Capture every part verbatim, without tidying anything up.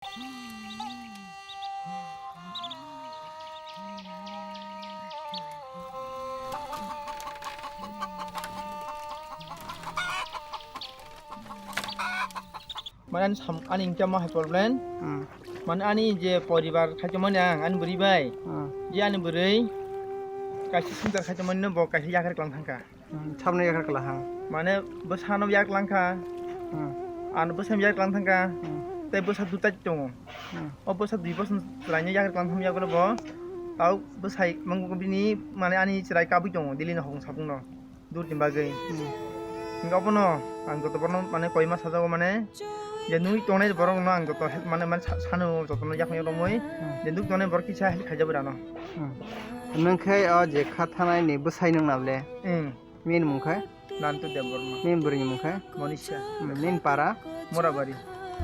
Mane ani sam-, ani hingke ma hai problem. Hmm. Mane ani je poribar khaikhe mani ang ani bwrwi bai. Hmm. Je ani bwrwi kaisa swngchar khaikhe mani bo kaisa yakarwi kwlang thangkha. Hmm, sabno yakarwi kwlang thang. Mane bwsano yakarwi kwlang kha. Hmm. Ano bwsano yakarwi kwlang thangkha. Hmm. Tei bwsa dutai tongo. Hmm. O bwsa dui bosor chwraino yakarwi kwlang thangya bono bo. Tao bwsai mangbo bini mane ani chwrai kabui tongo Delhi no hokong sabung no. Dut ni bagwi. Hmm. Hingke obono ang joto borokno mane koima sajago mane je nugwi tongnai borokno ang joto help mane, mane sa-, sano jotono yakni romwi Hmm. je nugwi tongnai borok kisa help khaijak bai rano. Hmm. Nwng khe o je kha thanai ni bwsai nwng na ble? Hmm. Nini mung khe? Nantu Debbarma. Nini bwrwi ni mung khe? Monisha. Hmm. Nini para? Morabari.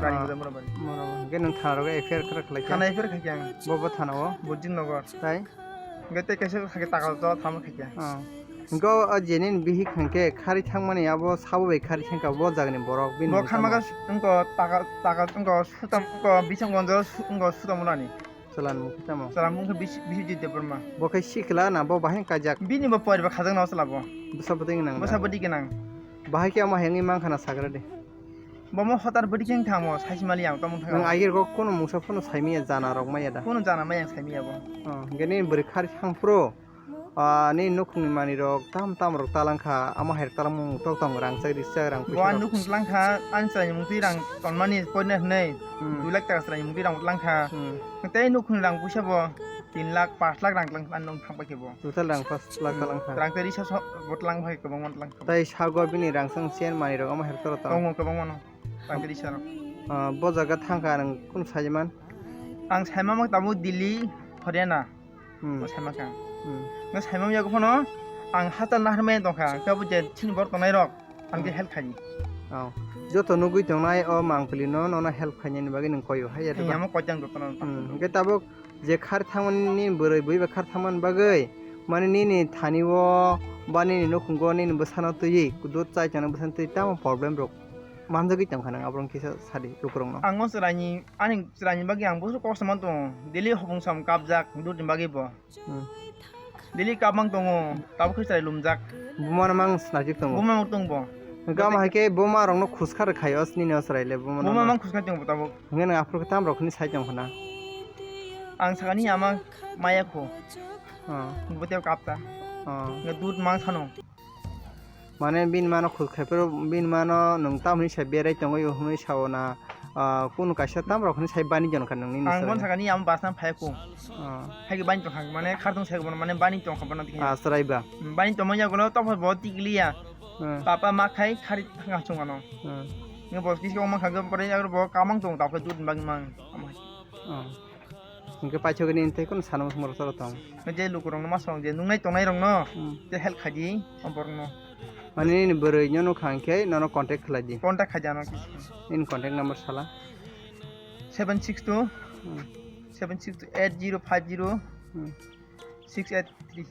Rani Ah. Bazar Morabari. Morabari. Hingke nwng thana rogo F I R khara khlai kha? Thana F I R khaikha ang. Bo bo thana o? Burjing Nagar. Tai? Hingke tei kaisa khaikhe taka jora thangma khaikhe. Ah. Hingke o je nini bihik hingke khari thangmani abo sabo bai khari thangkha bo jagani borok bini Bo hingke kharma tamo. Kha wngkha taka, taka wngkha sutam, wngkha bising gonjo su-, wngkha sutam ulani. Chwla ni mung khe tamo? Chwla ni mung khe Bis-, Biswajit Debbarma. Bo khe sikla na bo bahai kaijak? Bini bo poriba khajak na o chwla bo. Bwsa bwtwi gwnang da? Bwsa bwtwi gwnang. Bahai khe omo hayungwi mankha na sagra de. Bo mo hotar bwtwi khe wngkha mo, saisi mali ang tamo thangkha. Nwng agir go kunu mungsa phano saimaya jana rok maya da? Kunu jana maya ang saimaya bo. Oh, hingke nini bwrwi khari thang phuru, ah, nini nukhungni manwi rok tam tam rok talangkha, amo hai rok talangmung tok tong rang chak rijak rang Bo puisa ani rok. Nukhung talangkha, ani chwraini mungtwi rang tonmani poina hwnwi Hmm. dui lakh taka chwraini mungtwi rang talangkha. Hmm. Tei nukhungni rang puisa bo tin lakh, pash lakh rang tlang ani nong thang paikhe bo. Total rang pash lakh Hmm. Talangkha. Rang tei risa so bo tlang bai kwbangma tlang. Tai sago bini rang chwng chen manwi rok omo hai rok toro tong. Tongo kwbangma no. Rang tei risa rok. Ah, bo jaga thangkha nwng kunu saiman? Ang saima mak tabuk Delhi, Haryana. Hmm. Bo saima kha. Hmm. Nga saima yago phano ang hachal nahar maya tongkha. Kabo je chini borok tongnai rok. Ang khe Hmm. Help khaidi. Oh. Joto nugwi tongnai o mangpili no, nono help khainani bagwi nwng koyo hai ya, Ang diba? Yamo koitang jotono. Hmm. Hingke tabuk je khar thangmani bwrwi bui ba khar thangmani bagwi mani nini thani o ba nini nukhungo nini bwsano twiwi dut chai tongnai bwsano twi tamo problem rok manjagwi tongkha nang aborok kisa sadi lukurokno. Ang o chwraini, ani chwraini bagwi ang busu kosom tongo. Daily hopung sam kapjak dut ni bagwi bo. Hmm. Daily kapmang tongo, tabuk khe chwrai lumjak. Bumano mang snajak tongo. Bumano tong bo. Gam hai khe buma rokno khuskha rwkhaio, nini o chwrai le bumano Buma mang. Mang khuskha tongo tabuk. Hwnkheno aphuru khe tam rok hwnwi sai tong khna. Ang sakani ama maya kho. Oh. Buteo kapta. Oh. Nga dut mang sano. Mane bini mano khul khai phuru bini mano nwng tamoni sai berai tongwi hwnwi sao na, ah, kunu kaisa tam rok hwnwi sai bani jon kha nwng nini Ang chwrai bon no. Sakani ang bus nang phai kho. Ah. Hai khe bani tong kha mane khar tong sai bono mane bani tong kha bono dikhe. Ah, chwrai ba. Hmm, bani tong manya gono topha bo tikliya. Hmm. Papa ma khai khari thang chung ano. Hmm. Ngi bo kisi ko ma kha go pore agro bo kamang tong ta kho dut bang mang. Ah. Hingke paithogwi nini tei kunu sana muchungmarok choro tong. Je lukurokno ma song je nungnai tongnairokno Hmm. Te help khaidi o borokno. Mane nini bwrwino nukha hingke nono contact khlaidi. Contact khaidi ano kisa. Nini contact number sala. Seven six two, Hmm. seven six two eight zero five zero, Hmm. Six eight three.